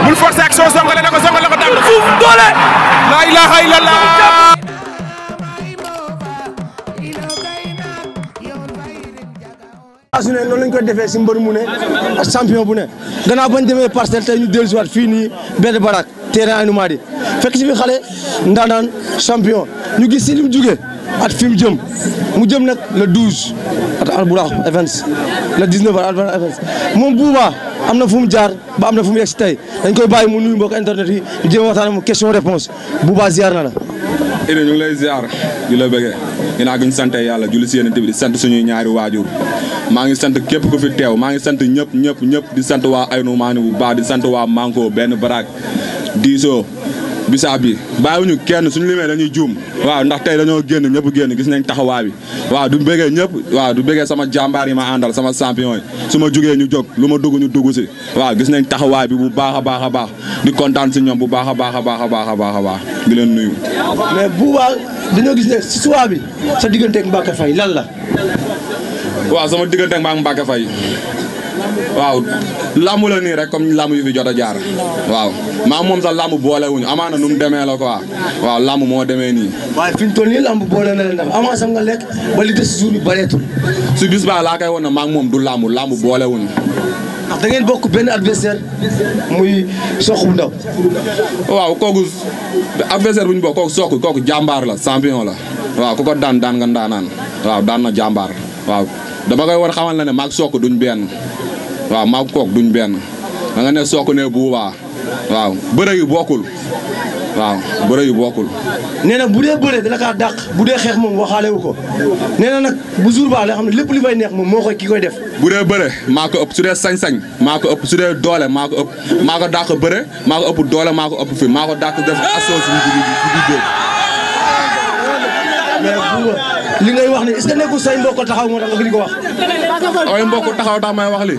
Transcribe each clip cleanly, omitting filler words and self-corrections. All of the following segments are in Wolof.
bul forcer action songale na ko daan fuuf doole la ilaha illallah su ne noonu lañ koy defee si mbër mu ne ak champion bu ne gannaaw bañ demee Parcelles tey ñu dellu si waat fii nii benn barak terrain Aïnou Mady fekk si fi xale ndaanaan champion ñu gis si li mu jugee at fi mu jëm nag le 12 at Albourakh Events le 19 at Albourakh Events moom Bouba am na fu mu jaar ba am na fu mu yegg si tey dañ koy bàyyi mu nuyu mbokk internet yi ñu jéem a waxtaan mu question réponse Bouba ziar na la. ñu ngi lay ziar di la bëggee ginnaaw gi ñu sant yàlla julli si yéen bi di sant suñuy ñaari waajur maa ngi sant képp ku fi teew maa ngi sant ñëpp di sant waa Aïnou Mady bu baax di sant waa Manko benn barak diisoo bisaab bi bàyyiwuñu kenn suñu limee dañuy juum waaw ndax tey dañoo génn ñëpp génn gis nañ taxawaay bi waaw du bëggee ñëpp waaw du bëggee sama jàmbaar yi ma àndal sama champion yi su ma jugee ñu jóg lu ma dugg ñu dugg si waaw gis nañ taxawaay bi bu baax a baax di kontaan si ñoom bu baax a baax di leen nuyu. mais Bouba dañoo gis ne si soir bi sa digganteeg Mbacké Faye lan la. waaw sama digganteeg Mbacké Faye waaw lamb la nii rek comme lamb yu fi jot a jaar waaw maa moom sax lamb boole wuñu amaana nu mu demee la quoi waaw lamb moo demee nii. waaye fi ñu toll nii lamb boole na leen ndax avance am nga lekk ba li des si jour bi bareetul. su bis baa laa koy wan ne maa moom du lamb boole wuñu. ndax da ngeen bokk benn adversaire muy Sokh bu ndaw. waaw kooku adversaire bu ñu bokk kooku jàmbaar la champion la waaw ku ko daan nga ndaanaan waaw daan na jàmbaar waaw dama koy war xamal na ne maag Sokh duñ benn. waaw maa kook duñ benn da nga ne Sokh ne Bouba waaw bëre yu bokkul waaw bëre yu bokkul. nee na bu dee bëre dana kaa dàq bu dee xeex moom waxaale wu ko nee na nag bu jour ba la xam ne lépp li fay neex moom moo koy ki koy def. bu dee bëre maa ko ëpp su dee sañ-sañ maa ko ëpp su dee doole maa ko ëpp maa ko dàq bëre maa ko ëpp doole maa ko ëpp fi maa ko dàq def asso si di mais Bouba li ngay wax ni est-ce que nekkul say mbokk taxaw moo tax nga di ko wax. ay mbokk taxaw tax may wax li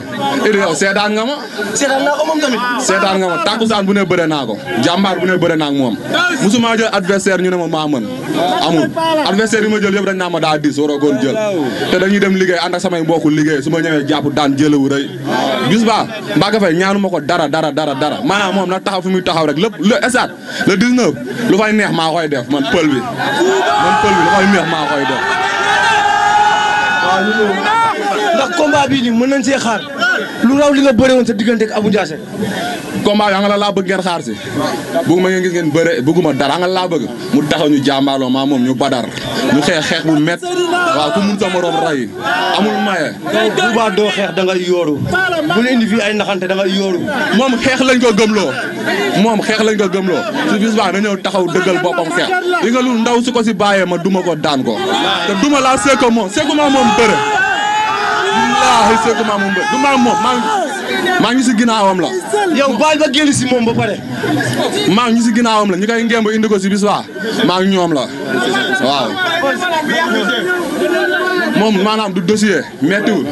Idi yow seetaan nga ma. seetaan naa ko moom tamit. seetaan nga ma takkusaan bu ne bëre naa ko jàmbaar bu ne bëre naa ak moom musuma jël adversaire ñu ne ma maa mën amul adversaire yi ma jël yëpp dañ naa ma daa dis waroo koon jël te dañuy dem liggéey ànd ak samay mbokk liggéey su ma ñëwee jàpp daan jëlewu rëy bis ba Mbacké Faye ñaanu ma ko dara maanaam moom na taxaw fi muy taxaw rek lépp le esat le 19 lu fay neex maa koy def man pël bi lu fay neex maa koy def. waaw ndax combat bii nii mën nañ see xaar lu raw li nga bëre woon sa diggante ak Abou Ndiassé. combat bi xam nga la laa bëgg ngeen xaar si bëgguma ngeen gis ngeen bëre bëgguma dara xam nga laa bëgg mu taxaw ñu jàmbaarloo maa moom ñu badar ñu xeex bu met waaw ku mun sa morom ray amul maye. Bouba doo xeex da ngay yooru bu leen indi fii ay naxante da ngay yooru. moom xeex lañ ko gëmloo su bis baa na ñëw taxaw dëggal boppam xeex li nga lu ndaw su ko si bàyyee ma duma ko daan ko te duma laa seeko moom bëre wallaahi seeko moom bëre du maa moom maa ngi si ginnaawam la. yow baal ba génn si moom ba pare. maa ngi si ginnaawam la ñu koy ngemb indi ko si bis baa maa ngi ñoom la waaw. moom maanaam du dossier méttiwul.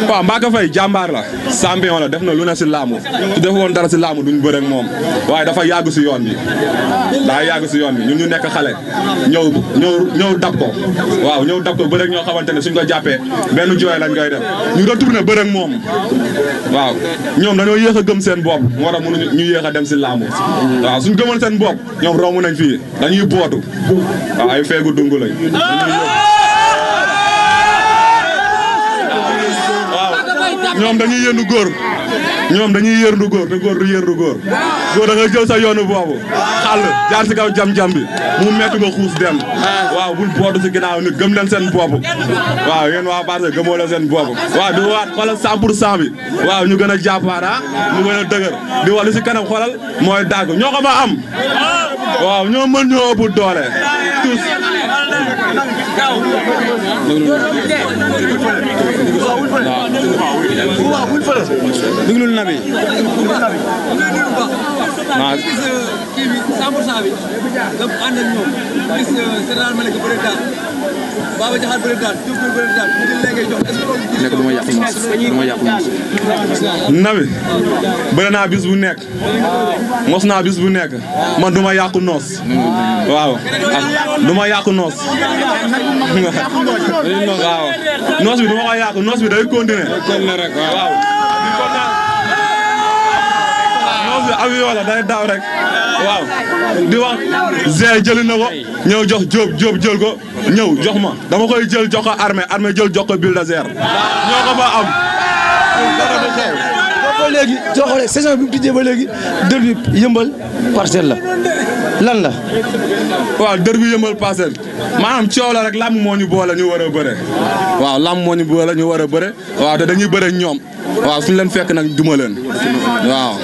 waaw Mbacké Faye jàmbaar la champion la def na lu ne si laamu su def woon dara si laamu duñ bëre ak moom waaye dafa yàgg si yoon bi ñun ñu nekk xale ñëw dab ko waaw ñëw dab ko bëre ak ñoo xamante ne suñ ko jàppee benn jooy lañ koy def ñu retourné bëre ak moom waaw ñoom dañoo yéex a gëm seen bopp moo tax mënuñu ñu yéex a dem si laamu waaw suñ gëmoon seen bopp ñoom romb nañ fii dañuy bootu waaw ay feegu dungu lañ ñoom dañuy yëndu góor te góor du yërdu góor da nga jël sa yoonu boobu xàll jaar si kaw jam-jam bi mu metti nga xuus dem waaw bul bootu si ginnaaw nit gëm leen seen bopp waaw yéen waa parce que gëmoo leen seen bopp waaw di waat xoolal 100% bi waaw ñu gën a jàppaat ñu gën a dëgër di wax li si kanam xoolal mooy dàgg ñoo ko fa am waaw ñoo mën ñoo ëpp doole tous déglul Nabi waaw kii bi 100% bi nga ànd ak ñoom gis général Malika bëre daan Baba Jaxal bëre daan Diouf bëre daan ñu jël léegi jox est-ce que duma yàqu Nabi bëri naa bis bu nekk mos naa bis bu nekk man duma yàqu noos waaw duma yàqu noos waaw noos bi duma ko yàqu noos bi day continuer rek waaw noos bi avion la day daaw rek waaw di wax Zé jëli na ko ñëw jox Diop jël ko ñëw jox ma dama koy jël jox ko armée jël jox ko Bulldozer ñoo ko fa am ba léegi soo xoolee saison bi mu tijjee ba léegi dër bi yëmbal parcelle la lan la waaw dër bi yëmbal parcelle maanaam coow la rek làmb moo ñu boole ñu war a bëre waaw làmb moo ñu boole ñu war a bëre waaw te dañuy bëre ñoom waaw suñu leen fekk nag duma leen waaw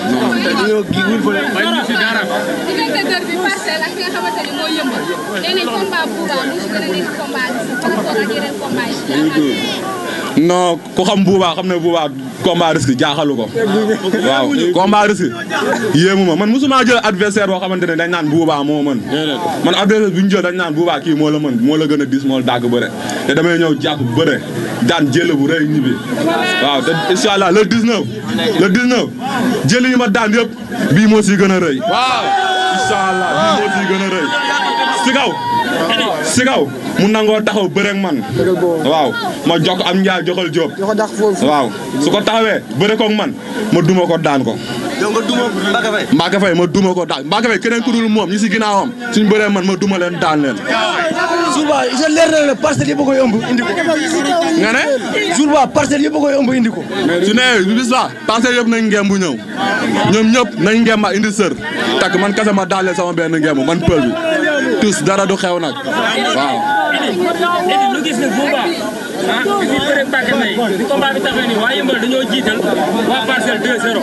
non ku xam Bouba xam ne Bouba combat risque jaaxalu ko waaw combat risque yéemu ma man mosuma jël adversaire boo xamante ne dañ naan Bouba moo mën man adversaire bi ñu jël dañ naan Bouba kii moo la mën moo la gën a dis moo la dàgg bëre te damay ñëw jàpp bëre daan jël bu rëy ñibbi waaw te incha allah le 19 jël yi ma daan yëpp bii moo si gën a rëy waaw incha allah bii moo si gën a rëy si kaw mu nangoo taxaw bëre ak man waaw ma jox am njaay joxal Diop waaw su ko taxawee bëre ko ak man ma duma ko daan ko Mbacké Faye ma duma ko daan Mbacké Faye keneen ku dul moom ñi si ginnaawam suñ bëree man ma duma leen daan leen jour ba isa leer na la parcelle yëpp a koy ëmb indi ko nga ne jour ba parcelle yëpp a koy ëmb indi ko su ne bis ba parcelle yëpp nañ ngeem bu ñëw ñoom ñëpp nañ ngeem ma indi sër takk man kese ma daal leen sama benn ngeem man pël bi tous dara du xew nag waaw lu gis ne Bouba bi fi bëre Mbacké Faye bi combat bi taxee nii waa Yëmbal dañoo jiital waa Parcelles 2-0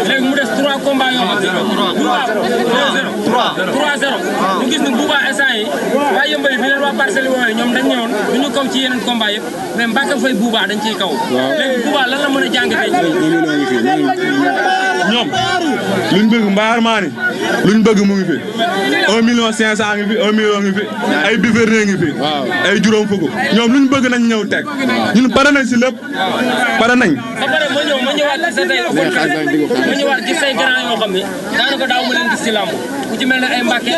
léegi mu des 3 combats yoo xam ne 3-0 ñu gis ne Bouba instant yi waa Yëmbal bi leen waa Parcelles yi woowee ñoom dañ ñëwoon duñu kaw ci yeneen combat yëpp mais Mbacké Faye Bouba dañ ciy kaw léegi Bouba lan la mën a jàngatee ñoom luñ bëgg mbaar maani luñ bëgg mu ngi fi 1 million 500 ngi fi 1 million ngi fi ay biferne ngi fi ay juróom fukk ñoom luñ bëgg nañ ñëw teg ñun pare nañ si lépp pare nañ ba pare ma ñëwaat ci sa tey ma ñëwaat ci say grand yoo xam ne daanaka daaw ma leen gis ci làmb ku ci mel ne ay Mbacké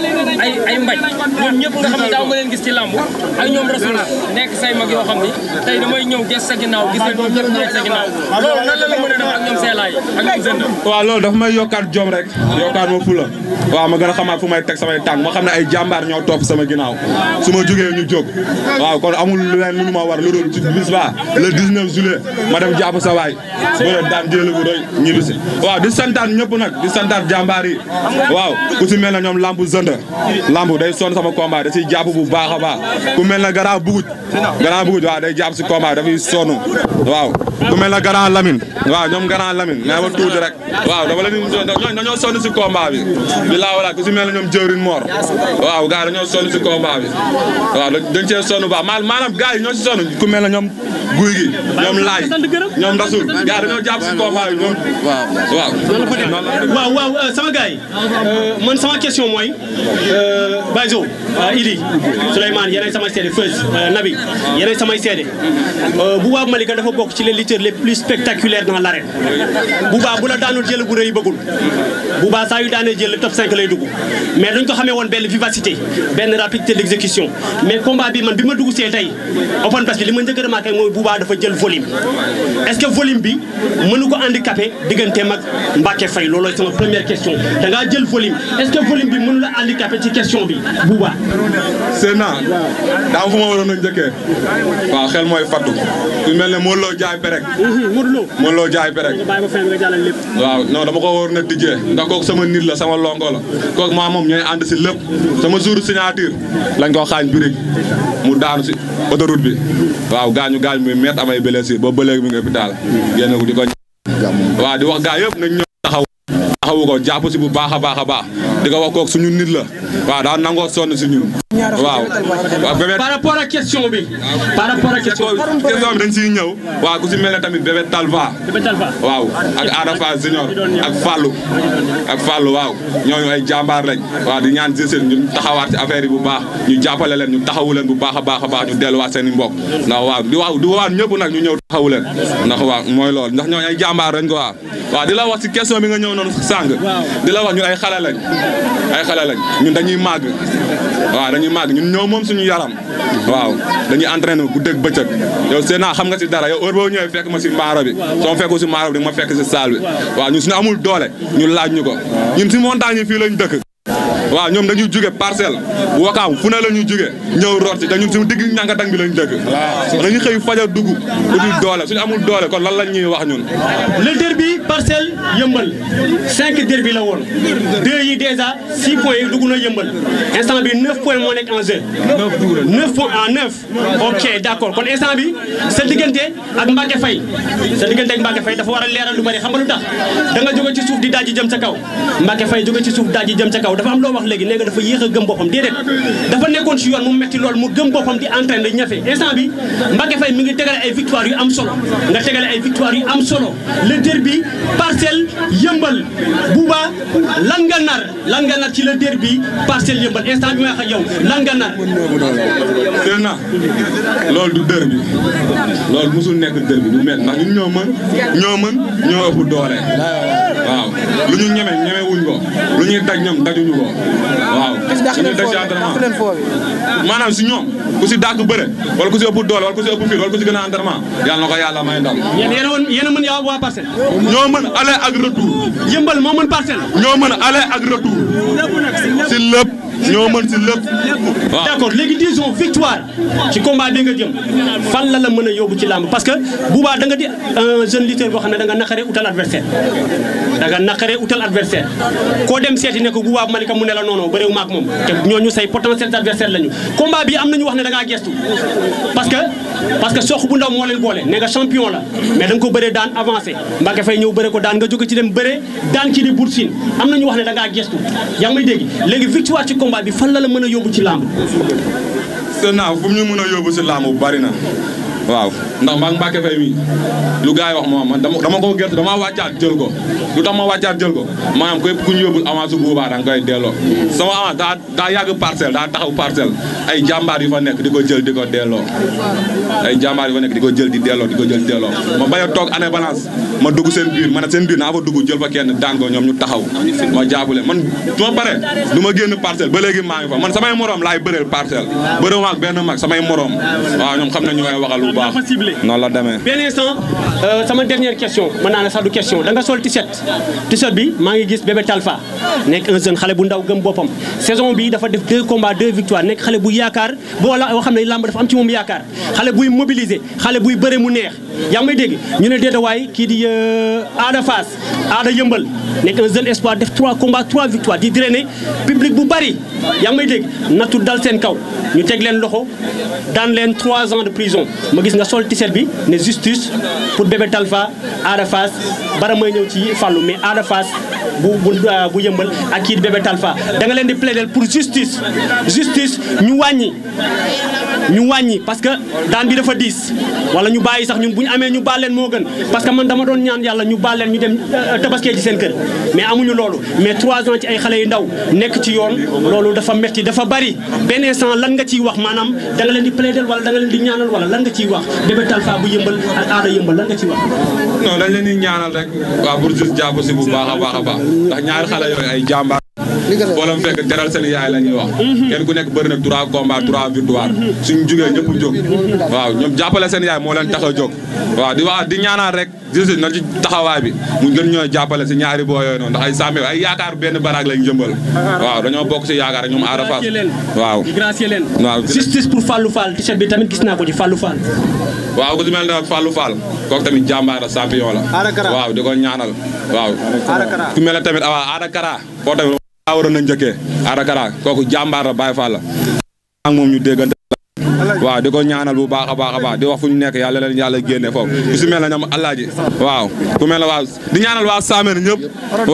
ay Mbaj ñoom ñëpp nga xam ne daaw ma leen gis ci làmb ak ñoom Rasoul nekk say mag yoo xam ne tey damay ñëw des sa ginnaaw gis leen ñoom ñëpp nekk sa ginnaaw loolu nan la mën a def ak ñoom seelaay ak ñoom seen waaw loolu dafa may yokkaat jom rek yokkaat ma fula waaw ma gën a xamaat fu may teg samay tànk ma xam ne ay jàmbaar ñoo topp sama ginnaaw su ma jógee ñu jóg waaw kon amul leen lu ma war lu dul ci bis ba le 19 juillet ma dem jàpp sa waay bëre daan jël bu rëy ñibbisi waaw di santaat ñëpp nag di santaat jàmbaar yi waaw ku si mel na ñoom lambu zënd lambu day sonn sama combat da siy jàpp bu baax a baax ku mel na Grand Bougout waaw day jàpp si combat dafay sonn waaw ku mel na Grand Lamine waaw ñoom Grand Lamine mais ma tuuti rek waaw dama leen dañoo sonn si combat bi bilaa wala ku si mel na ñoom jëwrin Mor waaw gars dañoo sonn si combat bi waaw dañ cee sonn baax maanaam gars yi ñoo si sonn ku mel na ñoom guy gi ñoom laay ñoom Rasoul gars dañoo jàpp si combat bi ñoom waaw sama gars yi man sama question mooy Bayzo Idi Souleymane yéenay samay seede Feuz Nabi yéenay samay seede Bouba Malika dafa bokk ci les lutteurs les plus spectaculaires dans l'arène Bouba bu la daanul jël bu rëy bëggul Bouba saa yu daanee jël top 5 lay dugg mais dañ ko xamee woon benn vivacité benn rapidité d'exécution mais combat bi man bi ma dugg see tey open press bi li ma njëkk a remarqué mooy Bouba dafa jël volume est-ce que volume bi mënu ko handicapé digganteem ak Mbacké Faye loolooy sama première question da ngaa jël volume est-ce que volume bi mënu la handicapé ci question bi Bouba. c'est naa daa fu ma waroon a njëkkee waaw xel mooy fattu ku mel ne Modou Lo jaay perek Modou Lo jaay perek waaw non dama ko waroon a tijjee ndax kooku sama nit la sama lonko la kooku maa moom ñooy ànd si lépp sama jour signature lañ ko xaañ birig mu daanu si autoroute bi waaw gaañu muy met amay blessure ba bëleegi mi nga hôpital génn ko di ko waaw di wax gaa yëpp nañ ñëw taxaw taxawu ko jàpp si bu baax a baax di ko wax kook suñu nit la waaw daa nangoo sonn si ñun waaw bébé par rapport à question bi question bi dañ siy ñëw waaw ku si mel ne tamit bébé Talfa waaw ak Ada Fass Junior ak Fallou waaw ñooñu ay jàmbaar lañ waaw di ñaan jëseen ñu taxawaat si affaire yi bu baax ñu jàppale leen ñu taxawu leen bu baax a baax ñu delluwaat seen i mbokk ndax waaw di waat ñëpp nag ñu ñëw taxawu leen ndax waaw mooy loolu ndax ñooñu ay jàmbaar lañ ko waaw di la wax si question bi nga ñëw noonu sàng di la wax ñun ay xale lañ ñun dañuy màgg waaw dañuy màgg ñun ñëw moom suñu yaram waaw dañuy entraîné bu dëgg bëccëg yow seen naa xam nga si dara yow heure boo ñëwee fekk ma si mbaaro bi soo fekku si mbaaro bi di ma fekk si salle bi waaw ñun suñu amul doole ñu laaj ñu ko ñun si montagne yi fii lañ dëkk waaw ñoom dañuy jóge parcelle wakaam fu ne la ñuy jóge ñëw root si te ñun suñu digg ñànkatang bi lañ dëkk dañuy xëy faja dugg uti doole suñu amul doole kon lan lañ ñuy wax ñun le derby parcelle yëmbal 5 derby la woon 2 yi déjà 6 points yi dugg na yëmbal instant bi 9 points moo nekk en jeu 9 points en 9 ok d'accord kon instant bi sa diggante ak Mbacke Faye dafa war a leeral lu bari xam nga lu tax da nga jóge ci suuf di dajji jëm ca kaw Mbacke Faye jóge ci suuf dajji jëm ca kaw dafa am loo wax léegi nee nga dafa yéex a gëm boppam déedéet dafa nekkoon ci yoon mu metti lool mu gëm boppam di entraîné ñafe instant bi Mbacke Faye mi ngi tegale ay victoire yu am solo nga tegale ay victoire yu am solo le derby parcelle yëmbal Bouba lan nga nar ci le derby parcelle yëmbal instant bi may wax ak yow lan nga nar seen na loolu du derby loolu musul nekk derby bu met ndax ñun ñoo ëpp doole waaw lu ñu ñeme wuñ ko lu ñuy daj ñoom dajuñu ko waaw suñu daj ci entraînement maanaam si ñoom ku si dàq bëre wala ku si ëpp doole wala ku si ëpp fit wala ku si gën a entraînement yàlla na ko yàlla may ndam yéen a mën yaa waa parcelle ñoo mën aller ak retour yëmbal moo mën parcelle ñoo mën aller ak retour si lépp ñoo mën si lépp waaw d'accord léegi disons victoire ci combat bi nga jëm fan la mën a yóbbu ci làmb parce que Bouba da nga di un jeune lutteur boo xam ne da nga naqaree utal adversaire koo dem seeti ne ko Bouba Malika mu ne la noonu bëréew maak moom te ñooñu say potentiel adversaire lañu combat bi am nañu wax ne da ngaa gestu parce que sox bu ndaw moo leen boole ne nga champion la mais da nga ko bëree daan avancé Mbacke Faye ñëw bëre ko daan nga jóge ci dem bëre daan ci di Boursine am nañu wax ne da ngaa gestu yaa ngi may dégg léegi victoire ci combat bi fan la mën a yóbbu ci làmb seen naa fu mu ñu mën a yóbbu si làmb bu bari na waaw ndax Mbacke Faye mi lu gars yi wax moom man dama ko gerte dama wàccaat jël ko lu tax ma wàccaat jël ko maanaam képp ku ñu yóbbul avance bu boobaa da nga koy delloo sama avance daa yàgg parcelle daa taxaw parcelle ay jàmbaar yu fa nekk di ko jël di ko delloo ay jàmbaar yu fa nekk di ko jël di delloo ma bañ a toog année balance ma dugg seen biir ma ne seen biir naa fa dugg jël fa kenn daan ko ñoom ñu taxaw ma jàppale man su ma paree du ma génn parcelle ba léegi maa ngi fa man samay morom laay bëreel parcelle bëre maag benn mag samay morom waaw ñoom xam nañ ñu may waxal noonu la demee. benn instant sama dernière question mën naa ne sax du question da nga sol t-shirt bi maa ngi gis bébé Talfa nekk un jeune xale bu ndaw gëm boppam saison bi dafa def 2 combats 2 victoires nekk xale bu yaakaar boo xam ne làmb dafa am ci moom yaakaar xale buy mobiliser xale buy bëre mu neex yaa ngi may dégg ñu ne déetawaay kii di Ada Fass Ada yëmbal nekk un jeune espoir def 3 combats 3 victoires di drainer public bu bari yaa ngi may dégg nattu dal seen kaw ñu teg leen loxo daan leen 3 ans de prison ma gis nga sol t-shirt bi ne justice pour bébé Talfa Ada Fass bara may ñëw ci Fallou mais Ada Fass bu yëmbal ak kii di bébé Talfa da nga leen di plaider pour justice ñu wàññi parce que daan bi dafa diis wala ñu bàyyi sax ñun bu ñu amee ñu baal leen moo gën parce que man dama doon ñaan yàlla ñu baal leen ñu dem tabaskee ci seen kër mais amuñu loolu mais 3 ans ci ay xale yu ndaw nekk ci yoon loolu dafa metti dafa bari benn instant lan nga ciy wax maanaam da nga leen di plaider wala da nga leen di ñaanal wala lan nga ciy wax bébé Talfa bu yëmbal ak Ada yëmbal lan nga ciy wax non dañ leen di ñaanal rek waaw pour juste jàpp si bu baax a baax ndax ñaari xale yooyu ay jàmbaar wala mu fekk teral seen yaay la ñuy wax kenn ku nekk bëri na 3 combats 3 victoires suñu jógee ñëpp jóg waaw ñoom jàppale seen yaay moo leen tax a jóg waaw di ñaanal rek juste na ci taxawaay bi mu gën ñoo jàppale si ñaari boo yooyu noonu ndax ay sàmme ay yaakaar benn baraag lañ jëmbal waaw dañoo bokk si yaakaar ñoom Ada Fass waaw justice pour Fallou Fall t-shirt bi tamit gis naa ko ci Fallou Fall waaw ku si mel ne Fallou Fall kooku tamit jàmbaar la champion la waaw di ko ñaanal waaw ku mel ne tamit Ada Kara kooku tamit waroon na njëkkee Ada Kara kooku jàmbaar la Baye Fall la ak moom ñu déggante waaw di ko ñaanal bu baax a baax di wax fu ñu nekk yàlla leen yàlla génne foofu ku si mel na ñoom Alaaji waaw ku mel ne waaw di ñaanal waa Samen ñëpp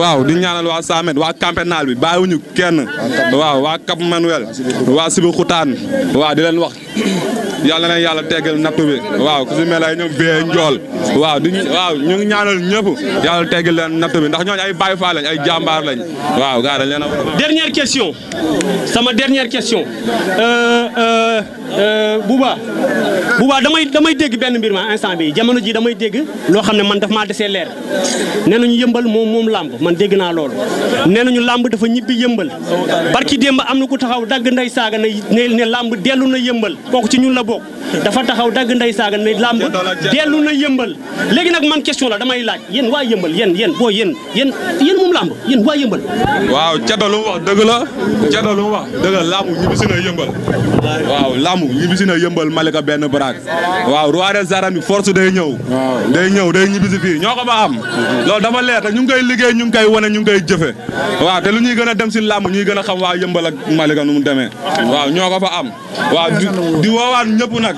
waaw di ñaanal waa Samen waa campénal bi bàyyiwuñu kenn waaw waa Cap Manuel waa Sibi Xutaan waaw di leen wax yàlla na yàlla teggal nattu bi waaw ku si mel ay ñoom bee njool waaw ñu ngi ñaanal ñëpp yàlla teggal leen nattu bi ndax ñooñu ay Baay Faal lañ ay jàmbaar lañ waaw gaa dañ leen dernière question sama dernière question Bouba damay dégg benn mbir ma instant bi jamono ji damay dégg loo xam ne man daf maa desee leer nee nañu yëmbal moom làmb man dégg naa loolu nee nañu làmb dafa ñibbi yëmbal barki démb am na ku taxaw dagg nday saaga ne làmb dellu na yëmbal kooku ci ñun la bokk dafa taxaw dagg nday saaga ne làmb dellu na yëmbal léegi nag man question la damay laaj yéen waa yëmbal yéen moom làmb yéen waa yëmbal waaw Cado lu mu wax dëgg la Cado lu mu wax dëgg la làmb ñibbisi na yëmbal waaw làmb ñibbisi na yëmbal Malika benn baraak waaw roi des arènes bi force day ñëw day ñibbisi fii ñoo ko ba am loolu dafa leer te ñu ngi koy liggéey ñu ngi koy wane ñu ngi koy jëfe waaw te lu ñuy gën a dem si làmb ñuy gën a xam waa yëmbal ak Malika nu mu demee waaw ñoo ko fa am waaw di woowaat ñëpp nag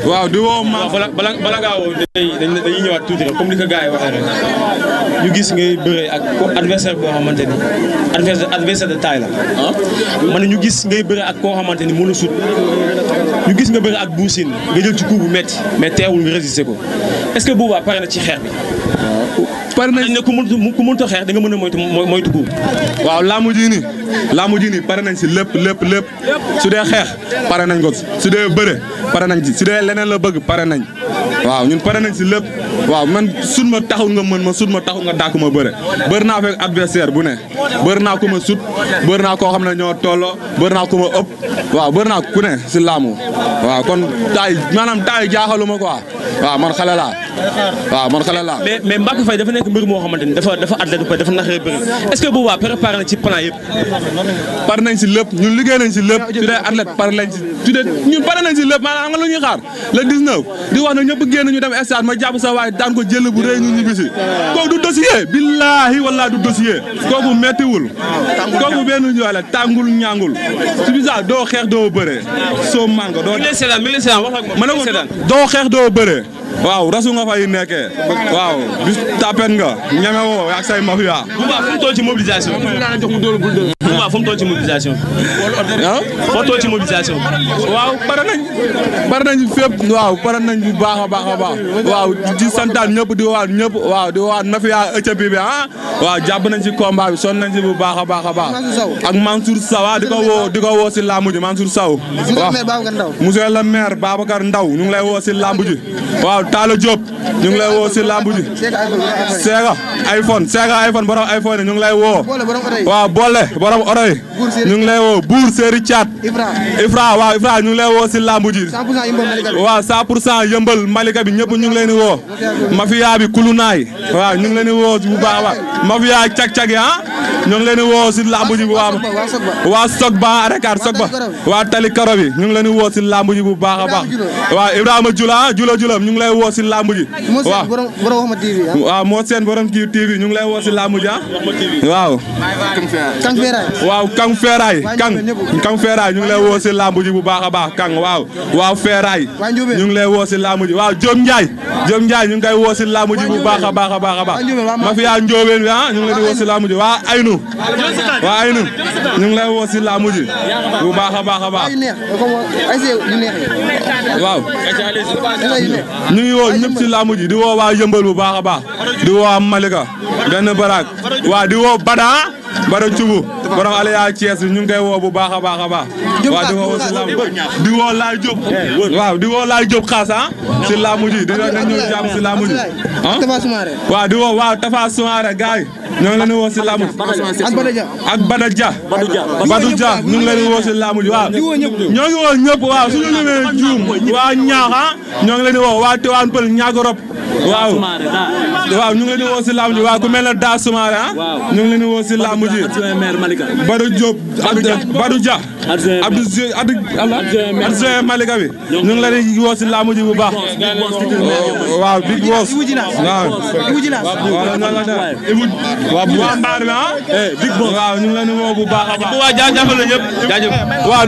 waaw di woo ma bala ngaa woo dañuy ñëwaat tuuti rek comme ni ko gars yi waxee rek ñu gis ngay bëree ak adversaire boo xamante ni adversaire de taille la man ñu gis ngay bëree ak koo xamante ni mënu sut ñu gis nga bëri ak Bou Sine nga jël ci coup bu métti mais teewul nga résister ko est-ce que boobaa pare na ci xeex bi. pare nañ ne ku mënut a xeex da nga mën a moytu coup. waaw laamu ji nii pare nañ si lépp su dee xeex pare nañ ko su dee bëre pare nañ ci su dee leneen la bëgg pare nañ waaw ñun pare nañ si lépp waaw man sut ma taxul nga mën ma sut ma taxul nga dàkk ma bëre bëri naa fekk adversaire bu ne bëri naa ku ma sut bëri naa koo xam ne ñoo tolloo bëri naa ku ma ëpp waaw bëri naa ku ne si laamu waaw kon taay jaaxaluma quoi waaw man xale laa mais Mbacké Faye dafa nekk mbir moo xamante ni dafa athlète dafa naxee bëri est-ce que boobaa préparé na ci plan yëpp. pare nañ si lépp ñun liggéey nañ si lépp su dee athlète pare nañ si ñun pare nañ si lépp maanaam nga lu ñuy xaar le 19 di wax na ñëpp génn ñu dem stade ma jàpp sa waay daan ko jël bu rëy ñu ñibbisi kooku du dossier billaahi wallaahi du dossier kooku méttiwul kooku benn ñu la tàngul ñaangul su bisa doo xeex doo bëre soo mango doo ma ne ko doo xeex doo bëre waaw rasu nga fay nekkee waaw bis tapen nga ñeme woo ak say mafia. Bouba fu mu toll ci mobilisation. Bouba fu mu toll ci mobilisation. ah foo toll ci mobilisation. waaw pare nañ fépp waaw pare nañ bu baax a baax waaw di santaan ñëpp di waat ñëpp waaw di waat mafia ëccëg bi waaw jàpp nañ ci combat bi sonn nañ ci bu baax a baax ak Mansour Sow di ko woo si lamb ji Mansour Sow. waaw monsieur le maire Babacar Ndaw ñu ngi lay woo si lamb ji waaw Talla Diop ñu ngi lay woo si lamb ji Sega iPhone borom iPhone ñu ngi lay woo waaw boole borom oto yi ñu ngi lay woo Bour Seri Thiat Ifra ñu ngi lay woo si lamb ji waaw 100% yëmbal Malika bi ñëpp ñu ngi leen di woo mafia bi kulunaay waaw ñu ngi leen di woo bu baax a baax mafia cag-cag yi ñu ngi leen di woo si lamb ji bu baax waa Sok ba Arekar Sok ba waa Tali Karo bi ñu ngi leen di woo si lamb ji bu baax a baax waaw Ibrahima Jula ñu ngi lay woo si lamb ji waaw moo seen borom kii TV ñu ngi lay woo si lamb ji waaw Kang Feeraay ñu ngi lay woo si lamb ji bu baax a baax Kang waaw Feeraay ñu ngi lay woo si lamb ji waaw Diom Ndiaye ñu ngi koy woo si lamb ji bu baax a baax mafia Njoobeen bi ñu ngi leen di woo si lamb ji waa Aynu ñu ngi lay woo si lamb ji bu baax a baax waaw ñu ngi woo ñëpp si lamb ji di woo waa Yëmbal bu baax a baax di woo waa Malika benn baraak waaw di woo Bada Cubu borom Aliya Thiès ñu ngi koy woo bu baax a baax waaw di woo si lamb di woo Laay Diop waaw di woo Laay Diop xaas si lamb ji dina ñëw jàmm si lamb ji waaw di woo waaw Tafa Soumaré gars yi ñoo ngi leen di woo si lamb ak Bada Dia ñu ngi leen di woo si lamb ji waaw ñoo ngi woo ñëpp waaw suñu limee juum waa ñaax ñoo ngi leen di woo waa Tiwaan Pël ñaagorop waaw ñu ngi leen di woo si lamb ji waaw ku mel ne Da Soumaré ñu ngi leen di woo si lamb ji Badou Diop Badou Dia adjoint Malika bi ñu ngi leen di woo si lamb ji bu baax waaw Big Boss waaw waa mbaar bi Big Boss waaw ñu ngi leen di woo bu baax a baax